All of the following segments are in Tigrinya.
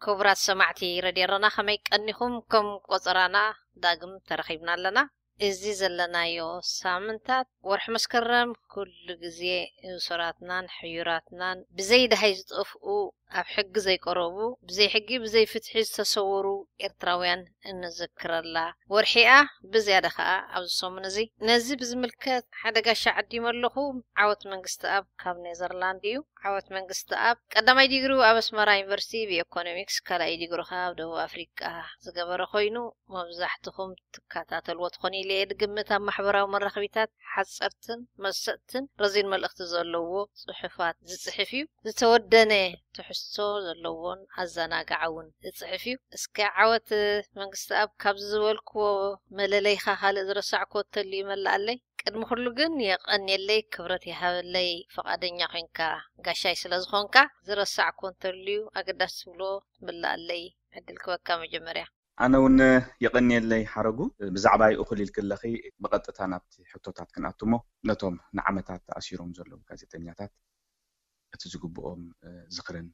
ክቡራት ሰማዕቲ ረድዮ ኤረና፣ ከመይ ቀኒኹም? ከም ቆጸራና ዳግም ተረኺብና ኣለና። እዚ ዘለናዮ ሳምንታት ወርሒ መስከረም ኩሉ ግዜ እሱራትናን ሕዩራትናን ብዘይ ደሃይ ዝጠፍኡ፣ ኣብ ሕጊ ዘይቀረቡ፣ ብዘይ ሕጊ ብዘይ ፍትሒ ዝተሰወሩ ኤርትራውያን እንዝክረላ ወርሒ'ያ። ብዝያዳ ከኣ ኣብዚ ሰሙን እዚ ነዚ ብዝምልከት ሓደ ጋሻ ዓዲመ ኣለኹ። ዓወት መንግስቲ ኣብ ካብ ኔዘርላንድ እዩ። ዓወት መንግስቲ ኣብ ቀዳማይ ዲግሪኡ ኣብ ኣስመራ ዩኒቨርሲቲ ብኢኮኖሚክስ፣ ካልኣይ ዲግሪ ከኣ ኣብ ደቡብ ኣፍሪቃ ዝገበረ ኮይኑ፣ መብዛሕትኹም ትከታተልዎ ትኾኑ ኢለ እየ ዝግምት። ኣብ ማሕበራዊ መራኸቢታት ሓጸርትን መሰጥትን ረዚን መልእኽቲ ዘለዎ ጽሑፋት ዝጽሕፍ እዩ። ዝተወደነ ትሕዝቶ ዘለዎን ኣዘናጋዓውን ዝጽሕፍ እዩ። እስከ ዓወት መንግስቲ ኣብ ካብዚ ዝበልክዎ መለለይካ ካልእ ዝረሳዕክዎ እንተልዩ መልኣለይ። ቅድሚ ኩሉ ግን የቐንየለይ፣ ክብረት ይሃበለይ፣ ፈቓደኛ ኮንካ ጋሻይ ስለ ዝኾንካ። ዝረሳዕክዎ እንተልዩ ኣገዳሲ ትብሎ ትምልኣለይ ዕድል ክበካ መጀመርያ። ኣነ እውን የቐንየለይ ሓረጉ። ብዛዕባይ እኹል ኢልክለኺ ብቐጥታ ናብቲ ሕቶታት ክንኣቱ እሞ፣ ነቶም ንዓመታት ተኣሲሮም ዘለዉ ጋዜጠኛታት እቲ ዝግብኦም ዝኽርን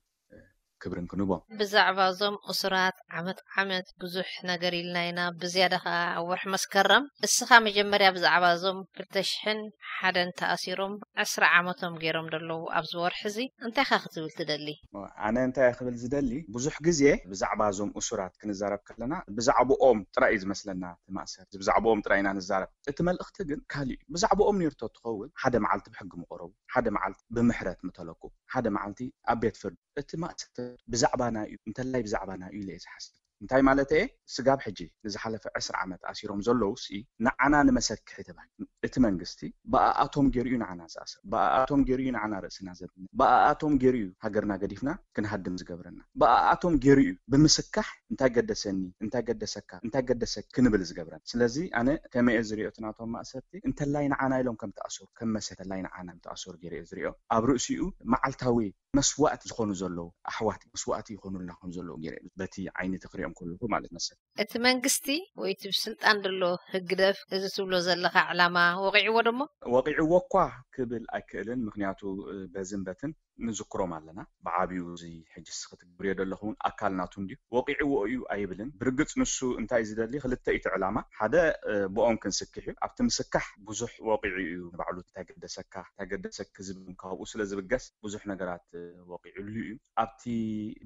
ክብርን ክንቦም። ብዛዕባ እዞም እሱራት ዓመት ዓመት ብዙሕ ነገር ኢልና ኢና። ብዝያዳ ከኣ ኣብ ወርሒ መስከረም። እስኻ መጀመርያ ብዛዕባ እዞም ክልተ ሽሕን ሓደን ተኣሲሮም ዕስራ ዓመቶም ገይሮም ዘለዉ ኣብዚ ወርሒ እዚ እንታይ ኢኻ ክትብል ትደሊ? ኣነ እንታይ ክብል ዝደሊ፣ ብዙሕ ግዜ ብዛዕባ እዞም እሱራት ክንዛረብ ከለና ብዛዕባኦም ጥራይ እዩ ዝመስለና እቲ ማእሰር። ብዛዕባኦም ጥራይ ኢና ንዛረብ። እቲ መልእኽቲ ግን ካልእ እዩ። ብዛዕባኦም ነይርቶ ትኸውን ሓደ መዓልቲ ብሕጊ ምቐረቡ፣ ሓደ መዓልቲ ብምሕረት ምተለቁ፣ ሓደ መዓልቲ ኣብ ቤት ፍርዲ። እቲ ማእሰር ብዛዕባና እዩ፣ እንተላይ ብዛዕባና እዩ ኢለ እየ ዝሓስብ። እንታይ ማለት እየ? ስጋብ ሕጂ ንዝሓለፈ ዕስራ ዓመት ኣሲሮም ዘለዉ ሲ ንዓና ንመሰክሒ ተባሂሉ። እቲ መንግስቲ ብኣኣቶም ገይሩ እዩ ንዓና ዝኣስር። ብኣኣቶም ገይሩ እዩ ንዓና ርእስና ዘድነ። ብኣኣቶም ገይሩ እዩ ሃገርና ገዲፍና ክንሃድም ዝገብረና። ብኣኣቶም ገይሩ እዩ ብምስካሕ እንታይ ገደሰኒ፣ እንታይ ገደሰካ፣ እንታይ ገደሰ ክንብል ዝገብረና። ስለዚ ኣነ ከመይ እየ ዝሪኦ እቲ ናቶም ማእሰርቲ? እንተላይ ንዓና ኢሎም ከም ተኣሰሩ፣ ከም መሰ-፣ እንተላይ ንዓና ከም ተኣሰሩ ገይረ እየ ዝሪኦ። ኣብ ርእሲኡ መዓልታዊ መስዋእቲ ዝኾኑ ዘለዉ ኣሕዋት መስዋእቲ ይኾኑልና ከም ዘለዉ ገይረ እየ በቲ ዓይኒ እቲ ክሪኦም ከለኹ ማለት መሰል። እቲ መንግስቲ ወይ እቲ ብስልጣን ዘሎ ህግደፍ እዚ ትብሎ ዘለኻ ዕላማ ወቂዕዎ ደሞ? ወቂዕዎ እኳ ክብል ኣይክእልን፣ ምኽንያቱ፣ እ፣ በዝን በትን ንዝክሮም ኣለና። ብዓብዩ እዚ ሕጂ እስኺ ትገብርዮ ዘለኹ እውን ኣካል ናቱ እንድዩ። ወቂዕዎ እዩ ኣይብልን። ብርግጽ ንሱ እንታይ እዩ ዝደሊ? ክልተ እዩ እቲ ዕላማ። ሓደ፣ እ፣ ብኦም ክንስክሕ እዩ። ኣብቲ ምስካሕ ብዙሕ ወቂዑ እዩ ንባዕሉ። እንታይ ገደሰካ፣ እንታይ ገደሰኪ ዝብል ካብኡ ስለ ዝብገስ ብዙሕ ነገራት፣ እ፣ ወቂዑሉ እዩ። ኣብቲ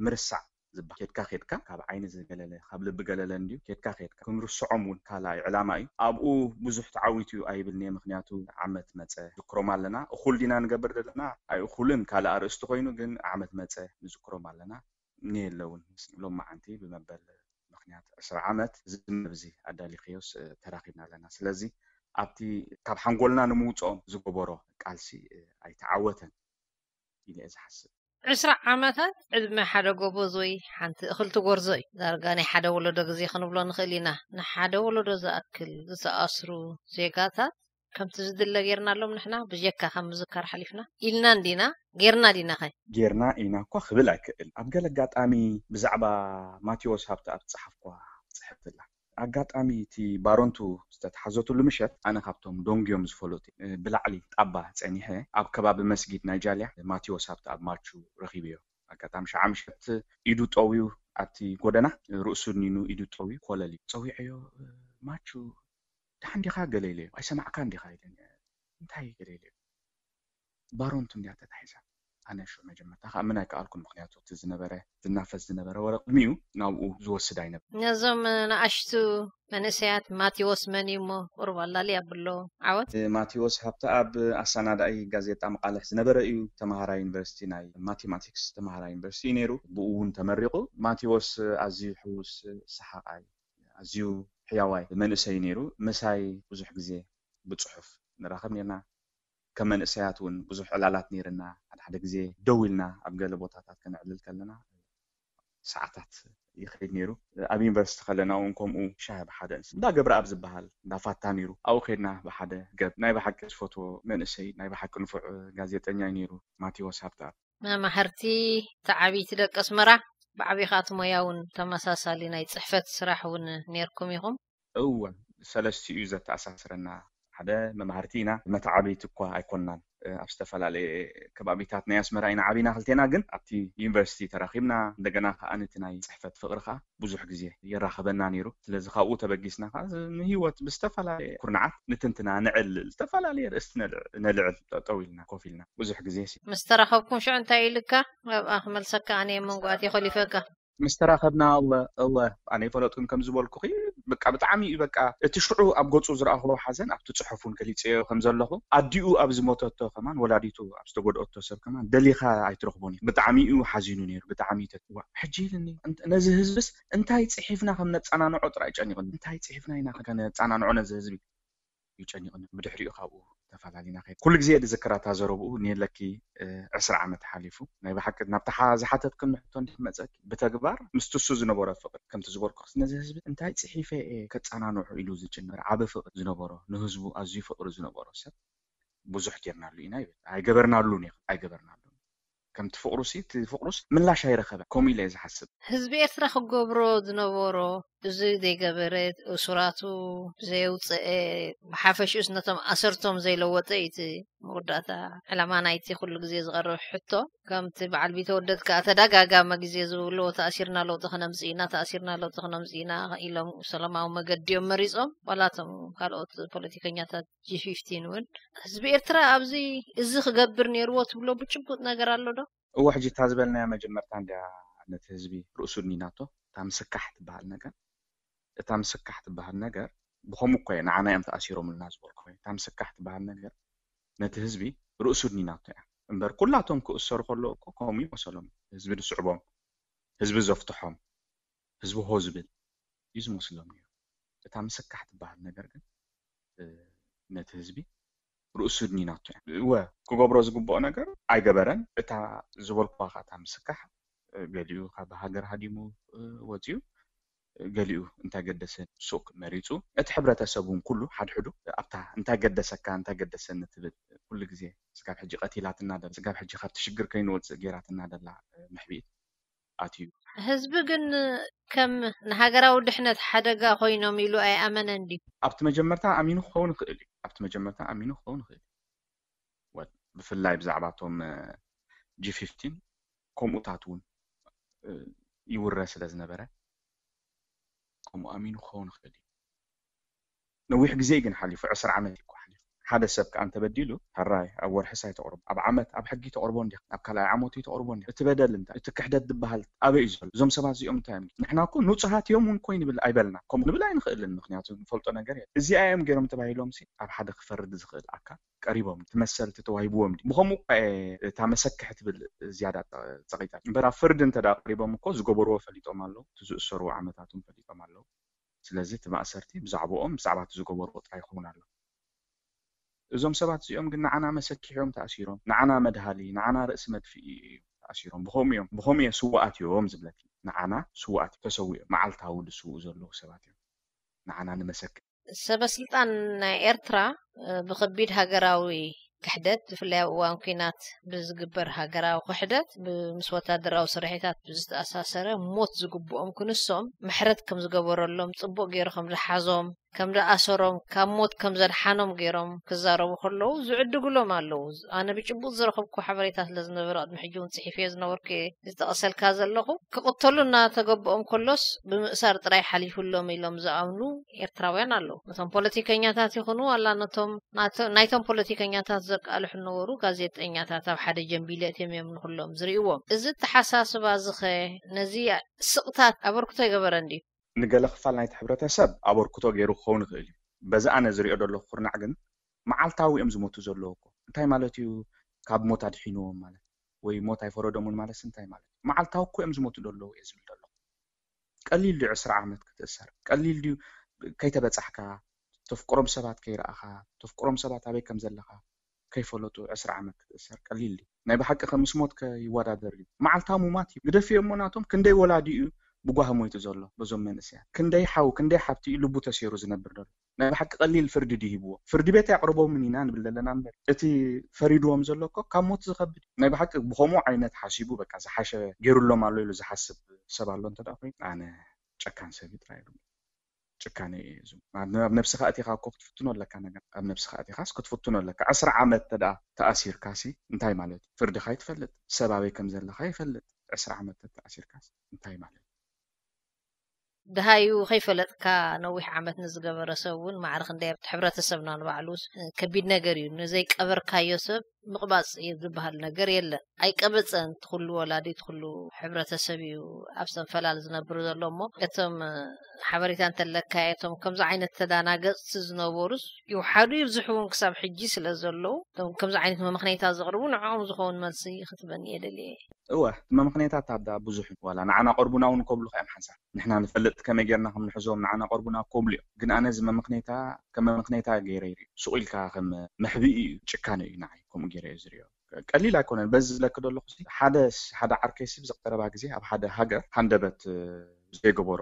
ምርሳዕ ዝበሃል ኬድካ ኬድካ ካብ ዓይኒ ዝገለለ ካብ ልቢ ገለለ እንድዩ። ኬድካ ኬድካ ክንርስዖም እውን ካልኣይ ዕላማ እዩ። ኣብኡ ብዙሕ ተዓዊቱ እዩ ኣይብልን እየ፣ ምኽንያቱ ዓመት መጸ ንዝክሮም ኣለና። እኹል ዲና ንገብር ዘለና ኣይእኹልን ካልእ ኣርእስቲ ኮይኑ፣ ግን ዓመት መጸ ንዝክሮም ኣለና። ንየለውን ሎም መዓንቲ ብመበል ምኽንያት ዕስራ ዓመት እዚ መብዚ ኣዳሊኽዮስ፣ እ፣ ተራኺብና ኣለና። ስለዚ ኣብቲ ካብ ሓንጎልና ንምውፅኦም ዝገበሮ ቃልሲ፣ እ፣ ኣይተዓወተን ኢለ እየ ዝሓስብ። ዕስራ ዓመታት ዕድመ ሓደ ጎበዝ ወይ ሓንቲ እኽልቲ ጎርዞ እዩ። ዳርጋ ናይ ሓደ ወለዶ ግዜ ክንብሎ ንኽእል ኢና። ንሓደ ወለዶ ዝኣክል ዝተኣስሩ ዜጋታት ከምቲ ዝድለ ጌርናሎም ንሕና ብጀካ ካብ ምዝካር ሓሊፍና ኢልና እንዲና? ጌርና ዲና ኸ? ጌርና ኢና እኳ ክብል ኣይክእል። ኣብ ገለ ኣጋጣሚ ብዛዕባ ማቴዎስ ሃብተኣብ ዝጸሓፍኳ ጽሕፍቲ ኣላ። ኣጋጣሚ እቲ ባሮንቱ ዝተተሓዘትሉ ምሸት ኣነ ካብቶም ደንጉዮም ዝፈለጡ፣ እ፣ ብላዕሊ ጣባ ጸኒሐ ኣብ ከባቢ መስጊድ ናይ ጃልያ ማቴዎስ ሃብተኣብ ማቹ ረኺበዮ። ኣጋጣሚ ሸዓ ምሸት ኢዱ ጠውዩ ኣብቲ ጎደና ርእሱ ድኒኑ ኢዱ ጠውዩ ኮለል ኢሉ። ጸዊዐዮ፣ እ፣ ማቹ ደሓን ዲኻ ገለ ኢለዮ። ኣይሰማዕካን ዲኻ ኢለኒ። እንታይ ገለ ኢለዮ? ባሮንቱ እንድያ ተታሒዛ። ኣነ ሽዑ መጀመርታ ክኣምን ኣይከኣልኩን፣ ምኽንያቱ እቲ ዝነበረ፣ ዝናፈስ ዝነበረ ወረ ቅድሚኡ ናብኡ ዝወስድ ኣይነበረን። ነዞም ንኣሽቱ መንእሰያት ማቴዎስ መን እዩ እሞ ቁሩብ ኣላሊ ኣብሎ ዓወት። ማቴዎስ ሃብተኣብ ኣሰናዳኢ ጋዜጣ መቓልሕ ዝነበረ እዩ። ተምሃራይ ዩኒቨርሲቲ፣ ናይ ማቴማቲክስ ተምሃራይ ዩኒቨርሲቲ እዩ ነይሩ። ብኡ እውን ተመሪቑ። ማቴዎስ ኣዝዩ ሕዉስ ሰሓቓይ፣ ኣዝዩ ሕያዋይ መንእሰይ ነይሩ። ምሳይ ብዙሕ ግዜ ብጽሑፍ ንራኸብ ነርና። ከም መንእሰያት እውን ብዙሕ ዕላላት ነይርና። ሓደ ሓደ ግዜ ደው ኢልና ኣብ ገለ ቦታታት ከነዕልል ከለና ሰዓታት ይኸይድ ነይሩ። ኣብ ዩኒቨርሲቲ ከለና እውን ከምኡ ሻሂ ብሓደ ንስ-፣ እንዳ ገብረኣብ ዝበሃል እንዳ ፋታ ነይሩ። ኣብኡ ከይድና ብሓደ ገብ ናይ ብሓቂ ዝፈትዎ መንእሰይ፣ ናይ ብሓቂ ንፉዕ ጋዜጠኛ እዩ ነይሩ ማቴዎስ ሃብተኣብ። መማህርቲ ተዓብይቲ ደቂ ኣስመራ፣ ብዓቢኻ እቲ ሞያ እውን ተመሳሳሊ ናይ ጽሕፈት ስራሕ እውን ነይርኩም ኢኹም? እወ፣ ሰለስቲኡ እዩ ዘተኣሳስረና። ሓደ መማህርቲ ኢና፣ መተዓብይቲ እኳ ኣይኮንናን። ኣብ ዝተፈላለየ ከባቢታት ናይ ኣስመራ ኢና ዓቢና ክልቴና፣ ግን ኣብቲ ዩኒቨርሲቲ ተራኺብና። እንደገና ከዓ ነቲ ናይ ጽሕፈት ፍቕሪ ከዓ ብዙሕ ግዜ የራኸበና ነይሩ። ስለዚ ካብኡ ተበጊስና ከዓ ንህይወት ብዝተፈላለየ ኩርናዓት ንትንትና፣ ንዕልል፣ ዝተፈላለየ ርእስቲ ነልዕል፣ ጠጠው ኢልና ኮፍ ኢልና ብዙሕ ግዜ ሲ ምስ ተራኸብኩም ሽዑ እንታይ ኢልካ? ኣብኣ ክመልሰካ ኣነ መንጎ ኣትየ ኮሊፈካ። ምስ ተራኸብና እወ እወ ኣነ ይፈለጥኩም ከም ዝበልኩኺ፣ በቃ ብጣዕሚ እዩ፣ በቃ እቲ ሽዑ ኣብ ገፁ ዝረኣኽዎ ሓዘን ኣብቲ ፅሑፍ እውን ገሊፀዮ ከም ዘለኹ፣ ኣዲኡ ኣብ ዝሞተቶ ከማን፣ ወላዲቱ ኣብ ዝተጎድኦቶ ሰብ ከማን ደሊኻ ኣይትረኽቦን እዩ። ብጣዕሚ እዩ ሓዚኑ ነይሩ፣ ብጣዕሚ እዩ ተትዋ ሕጂ ኢልኒ። እንት- ነዚ ህዝብስ እንታይ ፅሒፍና ከም ነፃናንዖ ጥራይ ጨኒቕኒ። እንታይ ፅሒፍና ኢና ከነፃናንዖ ነዚ ህዝቢ? ይጨኒቕኒ። ብድሕሪኡ ካብኡ ተፈላለና ከ ኩሉ ግዜ ዝዝክራታ ዘረብኡ፣ ንየለኪ ዕስራ ዓመት ሓሊፉ። ናይ ብሓቂ ናብታ ዝሓተትክኒ ሕቶ እንዲክ መፀኪ፣ ብተግባር ምስ ትሱ ዝነበሮ ፍቅሪ፣ ከምቲ ዝበልኩ ነዚ ህዝቢ እንታይ ፅሒፈ እየ ከፀናንዑ ኢሉ ዝጭነር ዓቢ ፍቅሪ ዝነበሮ፣ ንህዝቡ ኣዝዩ ፍቅሪ ዝነበሮ ሰብ ብዙሕ ጌርናሉ ኢና ይብል። ኣይገበርናሉን ይ ኣይገበርናሉ። ከምቲ ፍቅሩሲ እቲ ፍቅሩስ ምላሽ ኣይረኸበ፣ ከምኡ ኢለ ዝሓስብ። ህዝቢ ኤርትራ ክገብሮ ዝነበሮ፣ እዚ ዘይገበረ፣ እሱራቱ ዘየውፅአ፣ ብሓፈሽኡስ ነቶም ኣሰርቶም ዘይለወጠ እዩ እቲ መወዳእታ ዕላማ ናይቲ ኩሉ ግዜ ዝቐርብ ሕቶ። ከምቲ በዓል ቢተወደድ ከዓ ተደጋጋመ ግዜ ዝብልዎ፣ ተኣሲርና ለውጢ ክነምፅእ ኢና፣ ተኣሲርና ለውጢ ክነምፅእ ኢና ኢሎም ሰላማዊ መገዲ እዮም መሪፆም። ዋላቶም ካልኦት ፖለቲከኛታት ጂ ፊፍቲን እውን ህዝቢ ኤርትራ ኣብዚ እዚ ክገብር ነይርዎ ትብሎ ብጭቡጥ ነገር ኣሎ ዶ? እወ፣ ሕጂ እታ ዝበልናያ መጀመርታ እንድያ ነቲ ህዝቢ ርእሱ እኒናቶ። እታ ምስካሕ ትበሃል ነገር፣ እታ ምስካሕ ትበሃል ነገር ብኸምኡ እኮ እየ ንዓና እዮም ተኣሲሮምልና ዝበልኩ። እታ ምስካሕ ትበሃል ነገር ነቲ ህዝቢ ርእሱ እኒናቶ እያ እምበር፣ ኩላቶም ክእሰሩ ከለዉ እኮ ከምኡ ይመሰሎም። ህዝቢ ዝስዕቦም፣ ህዝቢ ዘፍትሖም፣ ህዝቢ ሆ ዝብል እዩ ዝመስሎም ነይሩ። እታ ምስካሕ ትበሃል ነገር ግን ነቲ ህዝቢ ርእሱ እድኒናቶ እያ። እወ፣ ክገብሮ ዝግብኦ ነገር ኣይገበረን። እታ ዝበልኩዋ ከዓ እታ ምስካሕ፣ ገሊኡ ካብ ሃገር ሃዲሙ ወፂኡ፣ ገሊኡ እንታይ ገደሰ ሱቅ መሪፁ። እቲ ሕብረተሰብ እውን ኩሉ ሓድሕዱ ኣብታ እንታይ ገደሰካ እንታይ ገደሰኒ ትብል ኩሉ ግዜ ስጋብ ሕጂ ቀቲላትና ደላ፣ ስጋብ ሕጂ ካብቲ ሽግር ከይንወፅእ ገይራትና ደላ ምሕቢእ ኣትዩ። ህዝቢ ግን ከም ንሃገራዊ ድሕነት ሓደጋ ኮይኖም ኢሉ ኣይኣመነን ድዩ? ኣብቲ መጀመርታ ኣሚኑ ክኸውን ይኽእል እዩ። ኣብቲ መጀመርታ ኣሚኑ ክኸውን ይኽእል እዩ። ወል፣ ብፍላይ ብዛዕባ እቶም ጂ ፊፍቲን ከምኡታት እውን ይውረ ስለ ዝነበረ ከምኡ ኣሚኑ ክኸውን ይኽእል እዩ። ነዊሕ ግዜ ግን ሓሊፉ፣ ዕስራ ዓመት እዩ ሓሊፉ። ሓደ ሰብ ከዓ እንተበዲሉ፣ ሕራይ ኣብ ወርሕስ ኣይተቕርቦ፣ ኣብ ዓመት ኣብ ሕጊ ተቕርቦ እንዲኻ፣ ኣብ ካልኣይ ዓመቱ ተቕርቦ እንዲኻ። እቲ በደል እንታይ? እቲ ክሕደት ዝበሃል ኣበይ እዩ ዘሎ? እዞም ሰባት እዚኦም እንታይ እዮም? ንሕና እኮ ንጹሃት እዮም እውን እኮ ንብል ኣይበልና። ከምኡ ንብል ኣይንኽእልን፣ ምኽንያቱ ንፈልጦ ነገር የለን። እዚኣ እዮም ገይሮም ተባሂሎም ሲ ኣብ ሓደ ክፈርድ ዝኽእል ኣካል ቀሪቦም፣ እቲ መሰልቲ ተዋሂብዎም ድዩ? ብኸምኡ እኳ እየ እታ መሰክሕ ትብል ዝያዳ ጸ- ጸቒጣ። እምበር ኣብ ፍርዲ እንተ ደኣ ቀሪቦም እኮ ዝገበርዎ ፈሊጦም ኣለዉ፣ እቲ ዝእሰርዎ ዓመታት እውን ፈሊጦም ኣለዉ። ስለዚ እቲ ማእሰርቲ ብዛዕባኦም ብዛዕባ እቲ ዝገበርዎ ጥራይ ይኸውን ኣሎ። እዞም ሰባት እዚኦም ግን ንዓና መሰኪሕ እዮም ተኣሲሮም፣ ንዓና መድሃሊ፣ ንዓና ርእሲ መድፍኢ እዮም ተኣሲሮም። ብኸምኡ እዮም ብኸምኡ እዮም ስውኣት እዮም ዝብለኪ። ንዓና ስውኣት ተሰዊኦም መዓልታዊ ዝስውኡ ዘለዉ ሰባት እዮም። ንዓና ንመሰክሕ። ሰበ ስልጣን ናይ ኤርትራ ብከቢድ ሃገራዊ ክሕደት ብፍላይ ኣብ እዋን ኲናት ብዝግበር ሃገራዊ ክሕደት ምስ ወታደራዊ ስርሒታት ብዝተኣሳሰረ ሞት ዝግብኦም ክንሶም ምሕረት ከም ዝገበረሎም ጽቡቕ ገይሩ ከም ዝሓዞም ከም ዝኣሰሮም ካብ ሞት ከም ዘድሓኖም ገይሮም ክዛረቡ ከለዉ ዝዕድግሎም ኣለዉ። ኣነ ብጭቡጥ ዝረኸብኩ ሓበሬታ ስለ ዝነበረ ቅድሚ ሕጂ እውን ጽሒፈዮ ዝነበርኩ እየ ዝጠቕሰልካ ዘለኹ። ክቕተሉ እናተገብኦም ከሎስ ብምእሳር ጥራይ ሓሊፉሎም ኢሎም ዝኣምኑ ኤርትራውያን ኣለዉ። ነቶም ፖለቲከኛታት ይኹኑ ዋላ ነቶም ናይቶም ፖለቲከኛታት ዘቃልሑ ዝነበሩ ጋዜጠኛታት ኣብ ሓደ ጀምቢል ኣእትዮም እዮም ንኹሎም ዝርእይዎም። እዚ ኣተሓሳስባ እዚ ኸ ነዚ ስቕታት ኣበርክቶ ኣይገበረን ድዩ? ንገለ ክፋል ናይቲ ሕብረተሰብ ኣበርክቶ ገይሩ ክኸውን ይኽእል እዩ። በዚ ኣነ ዝሪኦ ዘለኹ ኩርናዕ ግን መዓልታዊ እዮም ዝሞቱ ዘለዉ እኮ። እንታይ ማለት እዩ ካብ ሞት ኣድሒንዎም ማለት? ወይ ሞት ኣይፈረዶምን ማለትስ እንታይ ማለት እዩ? መዓልታዊ እኮ እዮም ዝሞቱ ዘለዉ እየ ዝብል ዘለኹ። ቀሊል ድዩ ዕስራ ዓመት ክትእሰር? ቀሊል ድዩ ከይተበጻሕካ፣ ተፍቅሮም ሰባት ከይረኣኻ፣ ተፍቅሮም ሰባት ኣበይ ከም ዘለኻ ከይፈለጡ ዕስራ ዓመት ክትእሰር ቀሊል ድዩ? ናይ ብሓቂ ከ ምስ ሞት ከ ይወዳደር ድዩ? መዓልታዊ ሙማት እዩ። ግደፍዮ እሞ ናቶም ክንደይ ወላዲ እዩ ብጓሂ ሞይቱ ዘሎ በዞም መንእሰያት? ክንደይ ሓው ክንደይ ሓብቲ እዩ ልቡ ተሰይሩ ዝነብር ዘሎ? ናይ ብሓቂ ቀሊል ፍርዲ ድዩ ሂብዎ? ፍርዲ ቤት ኣየቕርቦምን ኢና ንብል ዘለና እምበር እቲ ፈሪድዎም ዘሎ እኮ ካብ ሞት ዝኸብድ እዩ። ናይ ብሓቂ ብኸምኡ ዓይነት ሓሲቡ በቃ ዝሓሸ ገይሩሎም ኣሎ ኢሉ ዝሓስብ ሰብ ኣሎ እንተ ደኣ ኮይኑ ኣነ ጨካን ሰብ እዩ ጥራይ እብል። ጭካነ እዩ። እዚ ኣብ ነብስኻ ኣቲኻ እኮ ክትፍትኖ ኣለካ። ነገር ኣብ ነብስኻ ኣቲኻስ ክትፍትኖ ኣለካ። ዕስራ ዓመት ተደኣ ተኣሲርካሲ እንታይ ማለት እዩ? ፍርድኻ ይትፈልጥ፣ ሰብ ኣበይ ከም ዘለኻ ይፈልጥ። ዕስራ ዓመት ተኣሲርካስ እንታይ ማለት እዩ? ድሃዩ ከይፈለጥካ ነዊሕ ዓመት ንዝገበረ ሰብ እውን ማዕረ ክንደይ ኣብቲ ሕብረተሰብና ንባዕሉ ከቢድ ነገር እዩ። ንዘይቀበርካዮ ሰብ ምቕባፅ እዩ ዝበሃል ነገር የለን። ኣይቀበፀን። እቲ ኩሉ ወላዲ፣ እቲ ኩሉ ሕብረተሰብ እዩ ኣብ ሰንፈላል ዝነብር ዘሎ። እሞ እቶም ሓበሬታ እንተለካ፣ እቶም ከምዚ ዓይነት ተዳናገፅቲ ዝነበሩስ ይውሓዱ ይብዝሑ እውን ክሳብ ሕጂ ስለ ዘለዉ፣ እቶም ከምዚ ዓይነት መመኽነይታ ዘቕርቡ ንዕኦም ዝኸውን መልሲ ክትበኒ እየ ደልየ። እወ፣ መመኽነይታት ኣዳ ብዙሕ እዩ። ዋላ ንዓና ቀርቡና እውን ከብሉኻ እዮም ሓንሳብ። ንሕና ንፈልጥ ከመይ ጌርና ከም ንሕዞም ንዓና ቀርቡና ከብሉ እዮም። ግን ኣነ እዚ መመኽነይታ ከም መመኽነይታ ገይረ ይርኢ። ሱቕ ኢልካ ከም መሕብኢ እዩ፣ ጭካነ እዩ ንዓይ ከምኡ ገይረ እየ ዝርእዮ። ቀሊል ኣይኮነን። በዚ ዝብለኪ ዘለኹ ሓደ ሓደ ዓርከይሲ ብዚ ቀረባ ግዜ ኣብ ሓደ ሃገር ሃንደበት ዘይገበሮ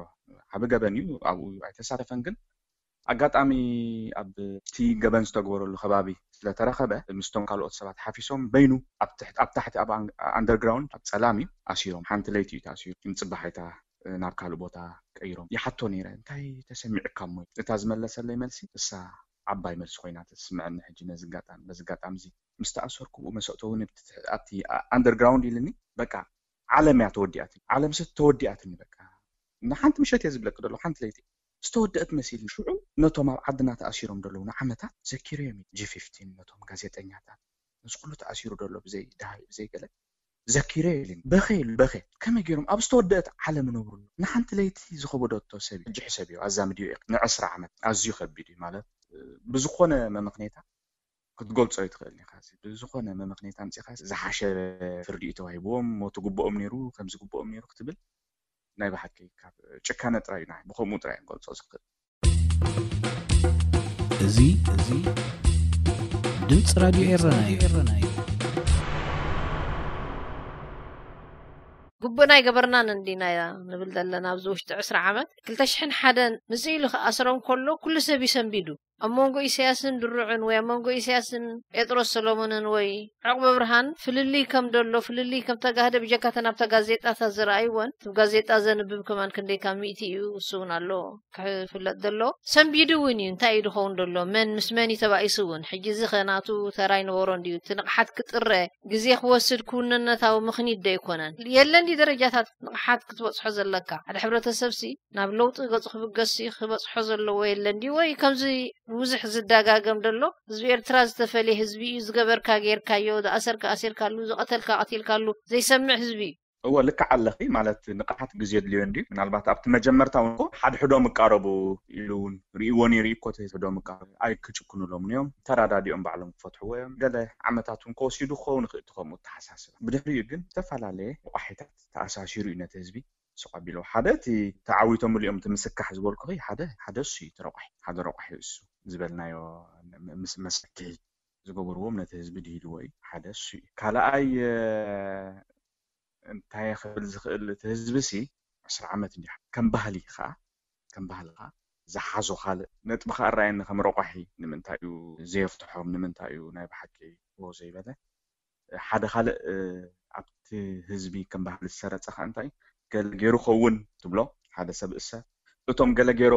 ዓቢ ገበን እዩ። ኣብኡ ኣይተሳተፈን፣ ግን ኣጋጣሚ ኣብቲ ገበን ዝተግበረሉ ከባቢ ስለተረኸበ ምስቶም ካልኦት ሰባት ሓፊሶም በይኑ ኣብ ታሕቲ ኣብ ኣንደርግራውንድ ኣብ ጸላም እዩ ኣሲሮም። ሓንቲ ለይቲ እዩ ተኣሲሩ። ንጽባሕ ኣይታ ናብ ካልእ ቦታ ቀይሮም። ይሓቶ ነይረ፣ እንታይ ተሰሚዕካ እሞ? እታ ዝመለሰለይ መልሲ እሳ ዓባይ መልሲ ኮይና ትስምዐኒ ሕጂ ነዚ ኣጋጣሚ፣ በዚ ኣጋጣሚ እዚ ምስ ተኣሰርኩ ብኡ መሰእተውኒ ኣብቲ ኣንደርግራውንድ ኢልኒ። በቃ ዓለም እያ ተወዲኣትኒ። ዓለም ስ ተወዲኣትኒ በቃ። ንሓንቲ ምሸት እየ ዝብለኪ ዘለኹ፣ ሓንቲ ለይቲ ዝተወደአት መሲልኒ። ሽዑ ነቶም ኣብ ዓድና ተኣሲሮም ዘለዉ ንዓመታት ዘኪረዮም እየ። ጂ ፊፍቲን ነቶም ጋዜጠኛታት፣ ነዚ ኩሉ ተኣሲሩ ዘሎ ብዘይ ደሃይ ብዘይ ገለ ዘኪረ ኢሉኒ። በኸ ኢሉ በኸ። ከመይ ገይሮም ኣብ ዝተወደአት ዓለም ይነብሩ ኣለዉ? ንሓንቲ ለይቲ ዝኸበደቶ ሰብ እዩ። ሕጂ ሕሰብዮ፣ ኣዛምድዮ ኢኺ ንዕስራ ዓመት። ኣዝዩ ከቢድ እዩ ማለት ብዝኾነ መመኽነይታ ክትገልጾ ኣይትኽእልን ኢኻ። ብዝኾነ መመኽነይታ ኣምጺኻ ዝሓሸ ፍርዲ እዩ ተዋሂብዎም፣ ሞት ግብኦም ነይሩ፣ ከም ዝግብኦም ነይሩ ክትብል ናይ ብሓቂ ካብ ጭካነ ጥራይ እዩ ንዓይ ብኸምኡ ጥራይ እየ ክገልጾ ዝኽእል። እዚ እዚ ድምፂ ራድዮ ኤረና እዩ። ግቡእና ኣይገበርናን እንዲና ንብል ዘለና። ኣብዚ ውሽጢ ዕስራ ዓመት ክልተ ሽሕን ሓደን ምስ ኢሉ ክኣስሮም ከሎ ኩሉ ሰብ ይሰንቢዱ። ኣብ መንጎ ኢሳያስን ድሩዕን ወይ ኣብ መንጎ ኢሳያስን ጴጥሮስ ሰሎሞንን ወይ ዕቑበ ብርሃን ፍልልይ ከም ደሎ፣ ፍልልይ ከም ተጋህደ ብጀካተን ኣብታ ጋዜጣታት ዝረኣይወን፣ እቲ ጋዜጣ ዘንብብ ከማን ክንደይ ካብ ሚእቲ እዩ፣ እሱ እውን ኣሎ ክፍለጥ ደሎ። ሰንቢዱ እውን እዩ። እንታይ እዩ ድኸውን ደሎ? መን ምስ መን እዩ ተባኢሱ እውን? ሕጂ እዚ ኸ ናቱ ተራ ይነበሮ እንድዩ? እቲ ንቕሓት ክጥረ ግዜ ክወስድ ክውንነታዊ ምኽኒት ዶ ኣይኮነን? የለን ድዩ ደረጃታት ንቕሓት ክትበጽሖ ዘለካ? ሓደ ሕብረተሰብሲ ናብ ለውጢ ገጹ ክብገስ ክበጽሖ ዘለዎ የለን ድዩ? ወይ ከምዚ ብዙሕ ዝደጋገም ደሎ ህዝቢ ኤርትራ ዝተፈለየ ህዝቢ እዩ። ዝገበርካ ጌርካዮ፣ ዝኣሰርካ ኣሲርካሉ፣ ዝቐተልካ ቀቲልካሉ ዘይሰምዕ ህዝቢ እዩ። እወ ልክዕ ኣለኺ። ማለት ንቕሓት ግዜ የድልዮ እንድዩ። ምናልባት ኣብቲ መጀመርታ እውን እኮ ሓድሕዶም ይቃረቡ ኢሉ እውን ርእይዎ ነይሩ እዩ እኮ። እቲ ሕዶም ይቃረቡ ኣይክጭክኑሎምን እዮም። ተራዳዲኦም ባዕሎም ክፈትሕዎ እዮም። ገለ ዓመታት እውን ከወሲዱ ክኸውን ይኽእል እቲ ከምኡ ኣተሓሳስባ። ብድሕሪኡ ግን ዝተፈላለየ ረቋሒታት ተኣሳሲሩ እዩ ነቲ ህዝቢ ስቕ ኣቢልዎ። ሓደ እቲ ተዓዊቶምሉ እዮም እቲ ምስካሕ ዝበልኩኺ፣ ሓደ ሓደ እሱ እዩ እቲ ረቋሒ። ሓደ ረቋሒ እዩ እሱ ዝበልናዮ ምስ መስክሒ ዝገበርዎም ነቲ ህዝቢ ድሂልዎ እዩ። ሓደ እሱ እዩ። ካልኣይ እንታይ ክብል ዝኽእል እቲ ህዝቢ ሲ ዕስራ ዓመት እንዲያ ከም ባህሊ ከዓ ከም ባህሊ ከዓ ዝሓዞ ካልእ ነጥቢ ከዓ ኣረኣየኒ ከም ረቋሒ ንምንታይ እዩ ዘየፍትሖም ንምንታይ እዩ ናይ ብሓቂ ዎ ዘይበለ ሓደ ካልእ ኣብቲ ህዝቢ ከም ባህሊ ዝሰረፀ ከዓ እንታይ ገለ ገይሩ ኸውን ትብሎ ሓደ ሰብ እሰ እቶም ገለ ገይሮ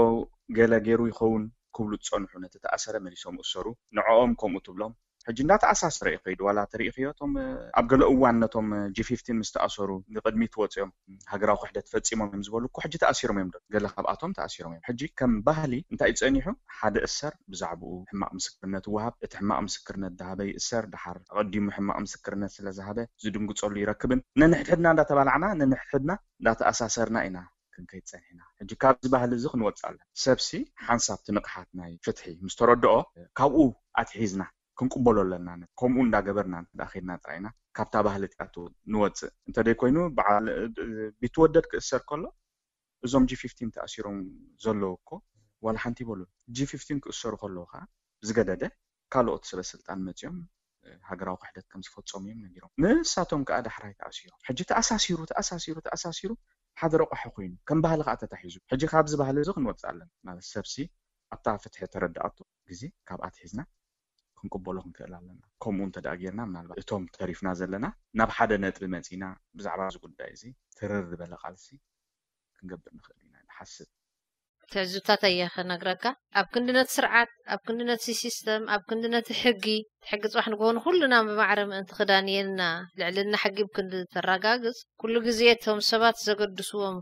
ገለ ገይሩ ይኸውን ክብሉ ዝፀንሑ ነቲ ተኣሰረ መሊሶም እሰሩ ንዕኦም ከምኡ ትብሎም ሕጂ እንዳተኣሳሰረ እዩ ከይዱ ዋላ ተሪኢኽዮ እቶም ኣብ ገለ እዋን ነቶም ጂ ፊፍቲን ምስ ተኣሰሩ ንቅድሚት ወፅኦም ሃገራዊ ክሕደት ፈፂሞም እዮም ዝበሉ እኮ ሕጂ ተኣሲሮም እዮም ገለ ካብኣቶም ተኣሲሮም እዮም ሕጂ ከም ባህሊ እንታይ እዩ ፀኒሑ ሓደ እሰር ብዛዕባኡ ሕማቅ ምስክርነት ይወሃብ እቲ ሕማቅ ምስክርነት ዝሃበ ይእሰር ድሓር ኣቀዲሙ ሕማቅ ምስክርነት ስለዝሃበ ዝድንግፀሉ ይረክብን ነንሕድሕድና እንዳተባላዕና ነንሕድሕድና እንዳተኣሳሰርና ኢና ክንከይድ ፀኒሕና ሕጂ ካብዚ ባህሊ እዚ ክንወፅእ ኣለና ሰብሲ ሓንሳብ ትንቕሓት ናይ ፍትሒ ምስ ተረድኦ ካብኡ ኣትሒዝና ክንቅበሎ ኣለና ከምኡ እንዳገበርና እንተ ከድና ጥራይና ካብታ ባህሊ እቲኣቱ ንወፅእ እንተደይ ኮይኑ በዓል ቢትወደድ ክእሰር ከሎ እዞም ጂ ፊፍቲን ተኣሲሮም ዘለዉ እኮ ዋላ ሓንቲ ይበሉ ጂ ፊፍቲን ክእሰሩ ከለዉ ከዓ ዝገደደ ካልኦት ሰበ ስልጣን መፅኦም ሃገራዊ ክሕደት ከም ዝፈፀሙ እዮም ነጊሮም ንሳቶም ከዓ ዳሕራይ ተኣሲሮም ሕጂ ተኣሳሲሩ ተኣሳሲሩ ተኣሳሲሩ ሓደ ረቋሒ ኮይኑ ከም ባህሊ ከዓ ተታሒዙ ሕጂ ካብዚ ባህሊ እዚ ክንወፅእ ኣለና ማለት ሰብሲ ኣብታ ፍትሒ ተረዳኣቶ ግዜ ካብ ኣትሒዝና ክንቅበሎ ክንክእል ኣለና ከምኡ እንተ ደኣ ጌርና ምናልባት እቶም ተሪፍና ዘለና ናብ ሓደ ነጥቢ መፂና ብዛዕባ እዚ ጉዳይ እዚ ትርር ዝበለ ቃልሲ ክንገብር ንኽእል ኢና ንሓስብ ትዕዝብታት እየ ክነግረካ። ኣብ ክንዲ ነቲ ስርዓት፣ ኣብ ክንዲ ነቲ ሲስተም፣ ኣብ ክንዲ ነቲ ሕጊ፣ ሕጊ ጽባሕ ንግሆ ንኹልና ብማዕረ ምእንቲ ክዳንየልና፣ ልዕልና ሕጊ ብክንዲ ተረጋግጽ፣ ኩሉ ግዜ እቶም ሰባት ዘገድስዎም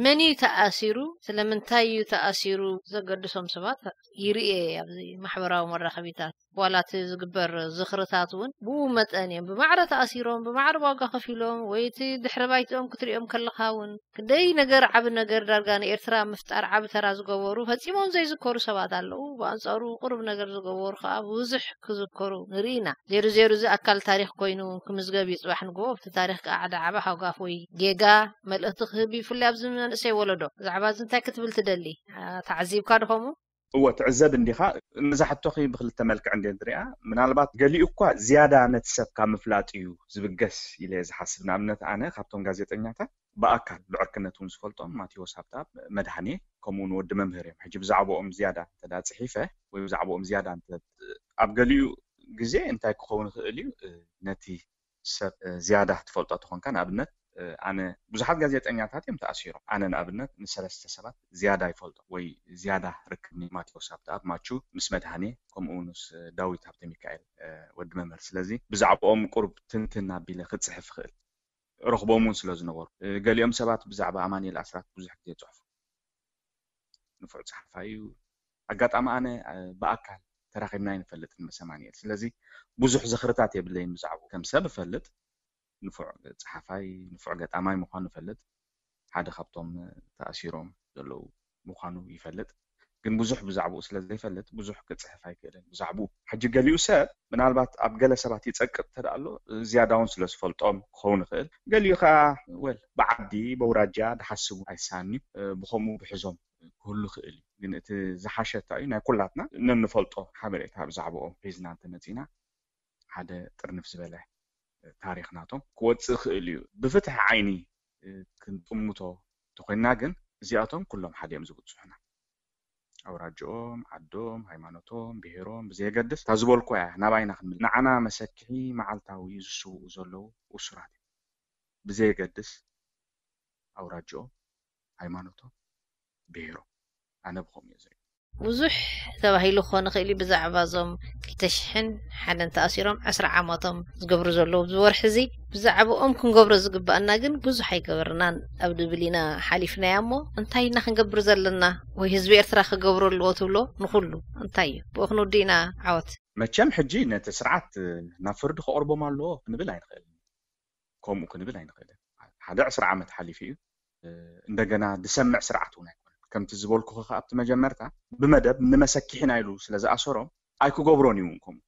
መን እዩ ተኣሲሩ፣ ስለምንታይ እዩ ተኣሲሩ ዘገድሶም ሰባት ይርእየ እየ ኣብዚ ማሕበራዊ መራኸቢታት። ዋላ እቲ ዝግበር ዝኽርታት እውን ብኡ መጠን እዮም። ብማዕረ ተኣሲሮም፣ ብማዕረ ዋጋ ከፊሎም፣ ወይ እቲ ድሕሪ ባይትኦም ክትሪኦም ከለኻ እውን ክንደይ ነገር፣ ዓቢ ነገር ዳርጋ ንኤርትራ ምፍጣር ዓቢ ተራ ዝገበሩ ፈጺሞም ዘይዝከሩ ሰባት ኣለዉ። ብኣንጻሩ ቁሩብ ነገር ዝገበሩ ከኣ ብዙሕ ክዝከሩ ንርኢ ኢና። ዜሩ ዜሩ እዚ ኣካል ታሪኽ ኮይኑ ክምዝገብ እዩ ጽባሕ ንግሆ። ኣብቲ ታሪኽ ከኣ ሓደ ዓቢ ሃጓፍ ወይ ጌጋ መልእኽቲ ክህብ እዩ፣ ብፍላይ ኣብዚ መንእሰይ ወለዶ። ብዛዕባ እዚ እንታይ ክትብል ትደሊ? ኣ፣ ተዓዚብካ ዶ ከምኡ? እወ፣ ትዕዘብ እንዲኻ። ነዛ ሕቶኺ ብክልተ መልክዕ እንድየ ዝሪኣ። ምናልባት ገሊኡ እኳ ዝያዳ ነቲ ሰብ ካብ ምፍላጥ እዩ ዝብገስ ኢለ እየ ዝሓስብ። ንኣብነት፣ ኣነ ካብቶም ጋዜጠኛታት ብኣካል ብዕርክነት እውን ዝፈልጦም ማቴዎስ ሃብተኣብ፣ መድሃኔ፣ ከምኡ እውን ወዲ መምህር እዮም። ሕጂ ብዛዕባኦም ዝያዳ እንተ ደኣ ጽሒፈ ወይ ብዛዕባኦም ዝያዳ እንተ፣ ኣብ ገሊኡ ግዜ እንታይ ክኸውን ይኽእል እዩ፣ እ፣ ነቲ ሰብ፣ እ፣ ዝያዳ ትፈልጦ ተኾንካ፣ ንኣብነት፣ እ፣ ኣነ ብዙሓት ጋዜጠኛታት እዮም ተኣሲሮም። ኣነ ንኣብነት ንሰለስተ ሰባት ዝያዳ ይፈልጦ ወይ ዝያዳ ርክብ ማቴዎስ ሃብተኣብ፣ ማቹ፣ ምስ መድሃኔ፣ ከምኡ ምስ ዳዊት ሃብተ ሚካኤል፣ እ፣ ወዲ መምህር። ስለዚ ብዛዕባኦም ቁሩብ ትንትን ኣቢለ ክጽሕፍ ይኽእል። ረኽቦም እውን ስለ ዝነበሩ። እ፣ ገሊኦም ሰባት ብዛዕባ ኣማኑኤል ኣስራት ብዙሕ ግዜ ይጽሕፉ። ንፉዕ ጸሓፋይ እዩ። ኣጋጣሚ ኣነ፣ እ፣ ብኣካል ተራኺብና ኣይንፈልጥን ምስ ኣማኑኤል። ስለዚ ብዙሕ ዝኽርታት የብለይን ብዛዕባኡ። ከም ሰብ እፈልጥ፣ ንፉዕ ጸሓፋይ፣ ንፉዕ ገጣማይ ምዃኑ እፈልጥ። ሓደ ካብቶም ተኣሲሮም ዘለዉ ምዃኑ ይፈልጥ። ግን ብዙሕ ብዛዕባኡ ስለ ዘይፈልጥ ብዙሕ ክጽሕፍ ኣይክእልን። ብዛዕባኡ ሕጂ ገሊኡ ሰብ ምናልባት ኣብ ገለ ሰባት ይጸቅጥ እንተ ደኣ ኣሎ፣ ዝያዳ እውን ስለ ዝፈልጦም ክኸውን ይኽእል። ገሊኡ ከኣ፣ ወል፣ ብዓዲ፣ በውራጃ ድሓስቡ ኣይሳኒ፣ እ፣ ብኸምኡ ብሕዞም ክህሉ ይኽእል እዩ። ግን እቲ ዝሓሸ እንታይ እዩ? ናይ ኩላትና ነንፈልጦ ሓበሬታ ብዛዕባኦም ሒዝና እንተመጺና፣ ሓደ ጥርንፍ ዝበለ ታሪኽ ናቶም ክወጽእ ይኽእል እዩ። ብፍትሒ ዓይኒ፣ እ፣ ክንጥምቶ እንተኾይንና ግን፣ እዚኣቶም ኩሎም ሓደ እዮም ዝብጽሑና። ኣውራጅኦም፣ ዓዶም፣ ሃይማኖቶም፣ ብሄሮም ብዘየገድስ፣ እታ ዝበልኩ እያ፣ ናባይና ክንምል-፣ ንዓና መሰክሒ መዓልታዊ ዝስውኡ ዘለዉ እሱራት እዮም። ብዘየገድስ ኣውራጅኦም፣ ሃይማኖቶም፣ ብሄሮም፣ ኣነ ብኸምኡ እየ ዝርኢ። ብዙሕ ተባሂሉ ክኾን ይኽእል እዩ ብዛዕባ እዞም ክልተ ሽሕን ሓደን ተኣሲሮም ዕስራ ዓመቶም ዝገብሩ ዘለዉ ኣብዚ ወርሒ እዚ። ብዛዕባኦም ክንገብሮ ዝግባኣና ግን ብዙሕ ኣይገበርናን ኣብ ድብል ኢና ሓሊፍናያ እሞ፣ እንታይ ኢና ክንገብር ዘለና? ወይ ህዝቢ ኤርትራ ክገብሮ ኣለዎ ትብሎ ንኹሉ እንታይ እዩ? ብኡ ክንውድእ ኢና። ዓወት። መቸም ሕጂ ነቲ ስርዓት ናብ ፍርዲ ከቕርቦም ኣለዎ ክንብል ኣይንኽእልን። ከምኡ ክንብል ኣይንኽእልን። ሓደ ዕስራ ዓመት ሓሊፉ እዩ። እ፣ እንደገና ዝሰምዕ ስርዓት እውን ኣይኮነን። ከምቲ ዝበልኩኺ ከኣ ኣብቲ መጀመርታ፣ ብመደብ ንመሰኪሕና ኢሉ ስለ ዝኣሰሮም ኣይክገብሮን እዩ እውን ከምኡ።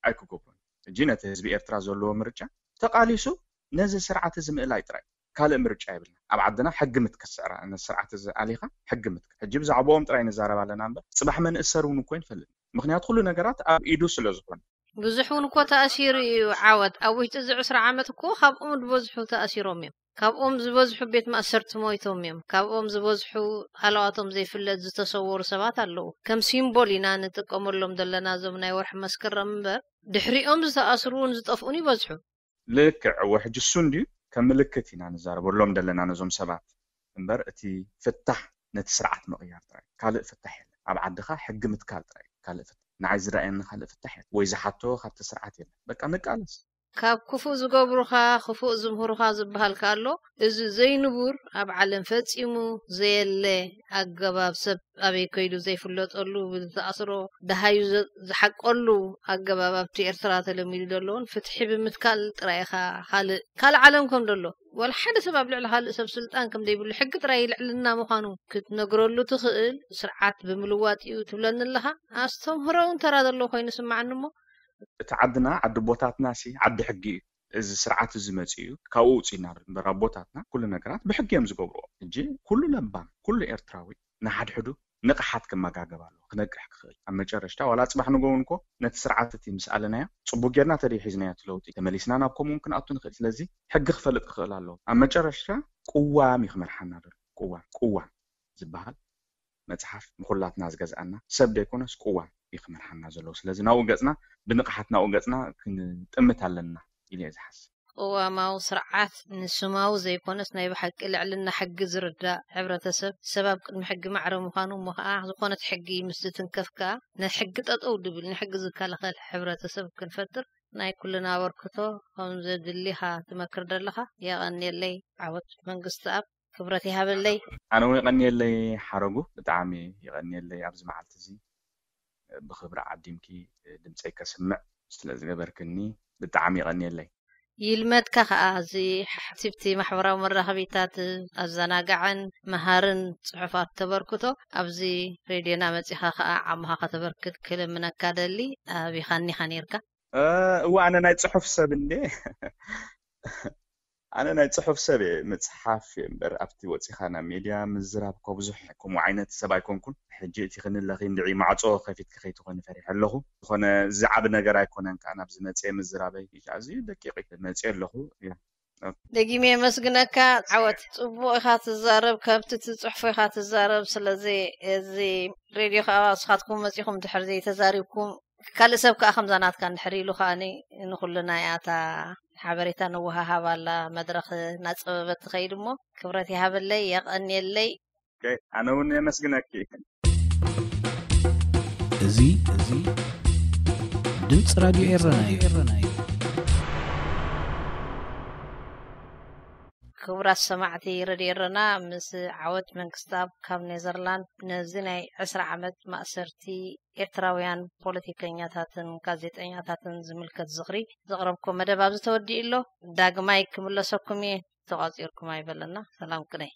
ኣይክገብሮን። ሕጂ ነቲ ህዝቢ ኤርትራ ዘለዎ ምርጫ ተቓሊሱ ነዚ ስርዓት እዚ ምእላይ ጥራይ። ካልእ ምርጫ የብልና። ኣብ ዓድና ሕጊ ምትካል ስዕራ-፣ ነዚ ስርዓት እዚ ኣሊኻ ሕጊ ምትካል። ሕጂ ብዛዕባኦም ጥራይ ንዛረብ ኣለና እምበር፣ ጽባሕ መን እሰር እውን እኮ ኣይንፈልጥን። ምኽንያቱ ኩሉ ነገራት ኣብ ኢዱ ስለ ዝኾነ። ብዙሕ እውን እኮ ተኣሲሩ እዩ። ዓወት፣ ኣብ ውሽጢ እዚ ዕስራ ዓመት እኮ ካብኦም ዝበዝሑ ተኣሲሮም እዮም። ካብኦም ዝበዝሑ ቤት ማእሰርቲ ሞይቶም እዮም። ካብኦም ዝበዝሑ ሃለዋቶም ዘይፍለጥ ዝተሰወሩ ሰባት ኣለዉ። ከም ሲምቦል ኢና ንጥቀመሎም ዘለና እዞም ናይ ወርሒ መስከረም እምበር፣ ድሕሪኦም ዝተኣስሩ እውን ዝጠፍኡን ይበዝሑ። ልክዕ፣ እወ፣ ሕጂ እሱ እንድዩ ከም ምልክት ኢና ንዛረበሎም ዘለና ነዞም ሰባት እምበር፣ እቲ ፍታሕ ነቲ ስርዓት ምቕያር ጥራይ፣ ካልእ ፍታሕ የለን። ኣብ ዓድኻ ሕጊ ምትካል ጥራይ፣ ካልእ ፍታሕ፣ ንዓይ ዝረኣየኒ ካልእ ፍታሕ የለን። ወይ ዝሓቶ ካብቲ ስርዓት የለን። በቃ ንቃለስ። ካብ ክፉእ ዝገብሩኻ፣ ክፉእ ዝምህሩኻ ዝበሃል ከኣ ኣሎ። እዚ ዘይንቡር፣ ኣብ ዓለም ፈጺሙ ዘየለ ኣገባብ፣ ሰብ ኣበይ ከይዱ ዘይፍለጠሉ፣ ብዝተኣስሮ ደሃዩ ዘ-፣ ዝሓቀሉ ኣገባብ ኣብቲ ኤርትራ ተለሚዱ ዘሎ እውን ፍትሒ ብምትካል ጥራይ ኢኻ። ካልእ፣ ካልእ ዓለም ከም ዘሎ፣ ዋላ ሓደ ሰብ ኣብ ልዕሊ ካልእ ሰብ ስልጣን ከም ዘይብሉ፣ ሕጊ ጥራይ ልዕልና ምዃኑ ክትነግረሉ ትኽእል ስርዓት ብምልዋጥ እዩ ትብለኒ ኣለኻ። ኣስተምህሮ እውን ተራ ዘለዎ ኮይኑ ይስምዓኒ እሞ፣ እቲ ዓድና፣ ዓዲ ኣቦታትና ሲ ዓዲ ሕጊ እዩ። እዚ ስርዓት እዚ መጺኡ እዩ፣ ካብኡ ውጺእና እምበር ኣቦታትና ኩሉ ነገራት ብሕጊ እዮም ዝገብርዎ። ሕጂ ኩሉ ለባም፣ ኩሉ ኤርትራዊ ንሓድሕዱ ንቕሓት ክመጋገብ ኣለዎ፣ ክነቅሕ ክኽእል። ኣብ መጨረሽታ፣ ዋላ ጽባሕ ንግሆ እውን እኮ ነቲ ስርዓት እቲ ምስ ኣለናዮ፣ ጽቡቅ ጌርና ተደይ ሒዝናዮ እቲ ለውጢ፣ ተመሊስና ናብ ከምኡ እውን ክንኣቱ ንኽእል። ስለዚ ሕጊ ክፈልጥ ክኽእል ኣለዎ። ኣብ መጨረሽታ ቅዋም እዩ ክመርሓና ዘሎ። ቅዋም፣ ቅዋም ዝበሃል መጽሓፍ ንኹላትና ዝገዝኣና ሰብ ዘይኮነስ ቅዋም እዩ ክመርሓና ዘለዎ። ስለዚ ናብኡ ገጽና፣ ብንቕሓት ናብኡ ገጽና ክንጥምት ኣለና ኢለ እየ ዝሓስብ። ቅዋማዊ ስርዓት ንስማዊ ዘይኮነስ ናይ ብሓቂ ልዕልና ሕጊ ዝርዳእ ሕብረተሰብ፣ ሰብ ኣብ ቅድሚ ሕጊ ማዕረ ምዃኑ፣ እሞ ኸዓ ዝኾነት ሕጊ ምስ ዝትንከፍ ከኣ ንሕጊ ጠጠው ድብል፣ ንሕጊ ዝከላኸል ሕብረተሰብ ክንፈጥር ናይ ኩልና ኣበርክቶ ከም ዘድሊ ኢኻ ትመክር ዘለኻ። የቐንየለይ። ዓወት መንግስቲ ኣብ ክብረት ይሃበለይ። ኣነ እውን ይቐንየለይ ሓረጉ፣ ብጣዕሚ ይቐንየለይ ኣብዚ መዓልቲ እዚ ብኽብሪ ዓዲምኪ ድምፀይ ከስምዕ ስለ ዝገበርክኒ ብጣዕሚ ይቐንየለይ። ይልመድካ ከኣ፣ እዚ ሓቲብቲ ማሕበራዊ መራኸቢታት ኣዘናጋዕን መሃርን ጽሑፋት ተበርክቶ ኣብዚ ሬድዮና መጺኻ ከኣ ዓቕምኻ ከተበርክት ክልምነካ ደሊ። ኣቢኻኒኻ ኔርካ። እ፣ እወ፣ ኣነ ናይ ጽሑፍ ሰብ እንዴ? ኣነ ናይ ጽሑፍ ሰብ እየ፣ ምጽሓፍ እየ እምበር፣ ኣብቲ ወጺኻ ናብ ሜድያ ምዝራብ እኮ ብዙሕ ከምኡ ዓይነት ሰብ ኣይኮንኩን። ሕጂ እቲ ክንለኺ እንድዒ ማዕጾ ከፊትኪ ከይትኾኒ ፈሪሐ ኣለኹ። ዝኾነ ዝዓቢ ነገር ኣይኮነን ከኣ ናብዚ መጽየ ምዝራበይ። ኣዝዩ ደቂቕ መጽየ ኣለኹ። ያ። ደጊመ የመስግነካ። ዓወት። ጽቡቕ ኢኻ ትዛረብ፣ ካብቲ ትጽሕፎ ኢኻ ትዛረብ። ስለዚ እዚ ሬድዮ ከኣ ንስኻትኩም መጺኹም ድሕር ዘይተዛሪብኩም፣ ካልእ ሰብ ከኣ ከምዛ ናትካ እንድሕር ኢሉ ከኣኒ ንኹልና እያ እታ ሓበሬታ ንወሃሃብ ኣላ። መድረኽ እናጸበበት ትኸይድ እሞ፣ ክብረት ይሃበለይ፣ የቐንየለይ። ኦኬ፣ ኣነ እውን የመስግነኪ። እዚ፣ እዚ ድምፂ ራድዮ ኤረና እዩ። ክቡራት ሰማዕቲ ረድዮ ኤረና፣ ምስ ዓወት መንግስተኣብ ካብ ኔዘርላንድ ነዚ ናይ ዕስራ ዓመት ማእሰርቲ ኤርትራውያን ፖለቲከኛታትን ጋዜጠኛታትን ዝምልከት ዝኽሪ ዘቕረብኩ መደብ ኣብዚ ተወዲኡ ኣሎ። ዳግማይ ክምለሰኩም እየ፣ ተቋጺርኩም ኣይበለና። ሰላም ቅነይ።